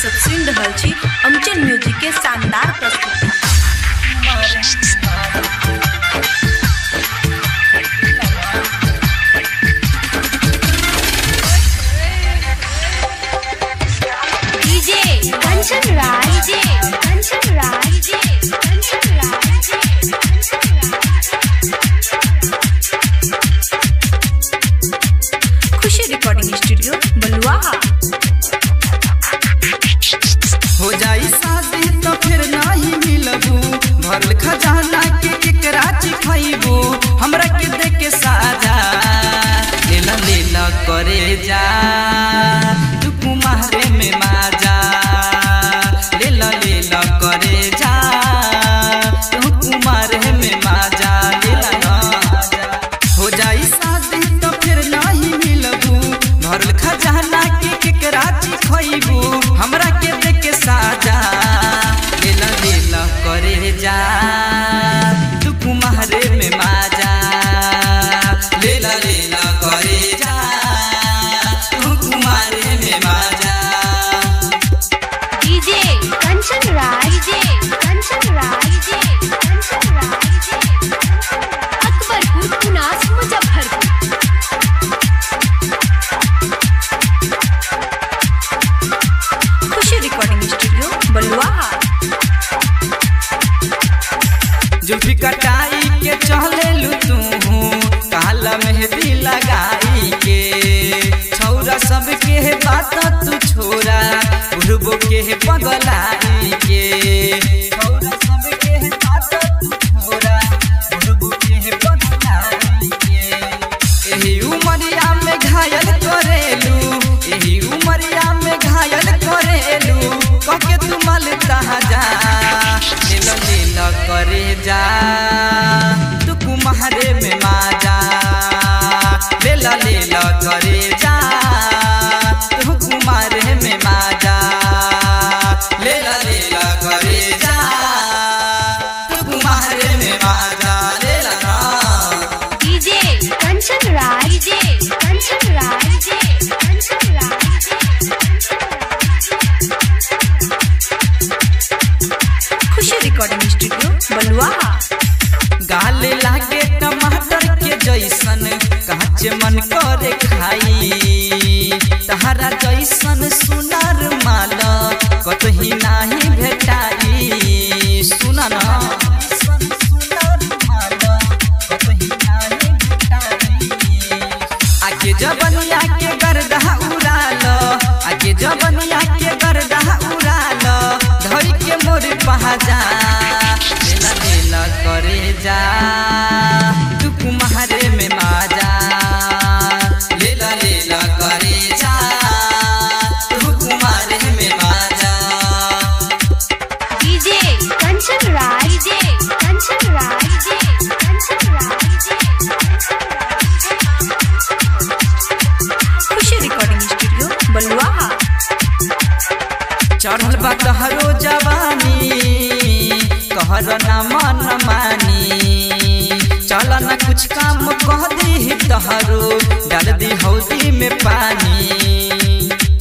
सब सुन रहल छी अमचन म्यूजिक के शानदार प्रस्तुति। DJ Kanchan Raj, DJ Kanchan Raj, DJ Kanchan Raj, Kanchan Raj. Khushi recording studio Baluaha. हो जाई शादी तो फिर नहीं मिलबू, भरल खजाना के केकरा चिखैबू, हमरा के देख के साजा लेला लेला करे जा तू कुमारे में माजा, लेला लेला करे जा तू कुमारे में माजा लेला ना। हो जाई शादी तो फिर नहीं मिलबू, भरल खजाना के केकरा चिखैबू, हमरा के देख के साजा लेला लेला करे जा तू कुमारे में माजा, लेला लेला करे जा तू कुमारे में माजा। DJ Kanchan Raj, DJ Kanchan Raj, DJ Kanchan Raj, Akbarpur Punas Muzaffarpur. Khushi recording studio Baluaha. Zulfi कटाई के चले तू काला मेहंदी लगाई के, छौरा सबके बात तू छोरा बुढ़बो के पगलाई के, छौरा सबके बात तू छोरा बुढ़बो के पगलाई के। एही उमरिया में घायल करेलू, एही उमरिया में घायल करेलू, कके तू मल जा लेला लेला करे जा तू कुमारे में माजा, लेला लेला करे जा तू कुमारे में माजा, लेला लेला करे जा तू कुमारे में माजा लेला ना। DJ Kanchan Raj, DJ Kanchan Raj, DJ Kanchan Raj, Khushi recording studio Baluaha. गाल लागे टमाटर के जैसन काचे मन करे खाई, तहरा जैसन सुनार माल कतही नाही भेटाई, सुना ना आके जबनिया के गर्दा उड़ाल, आके जबनिया के गर्दा उड़ाल, धर के मोर पहाजा लेला लेला करे जा तू कुमारे में माजा, लेला लेला करे जा तू कुमारे में माजा। DJ Kanchan Raj, DJ Kanchan Raj, DJ Kanchan Raj, Khushi recording studio Baluaha. चढ़ल बा तहरो जवानी कहर न मन मानी, चल न कुछ काम कह दी तहरो डाल दी हौदी में पानी,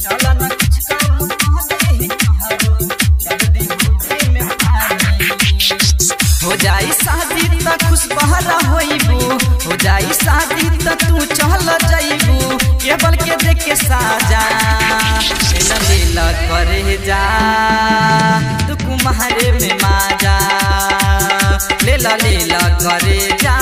चल न कुछ काम कह दी तहरो डाल दी हौदी में पानी। हो जाई शादी त खुश बहरा होइबू, हो जाई शादी त तू चल जाइबू, केवल के देख के साजा लेला लेला करे जा तू कुमारे में माजा, लेला लेला करे जा।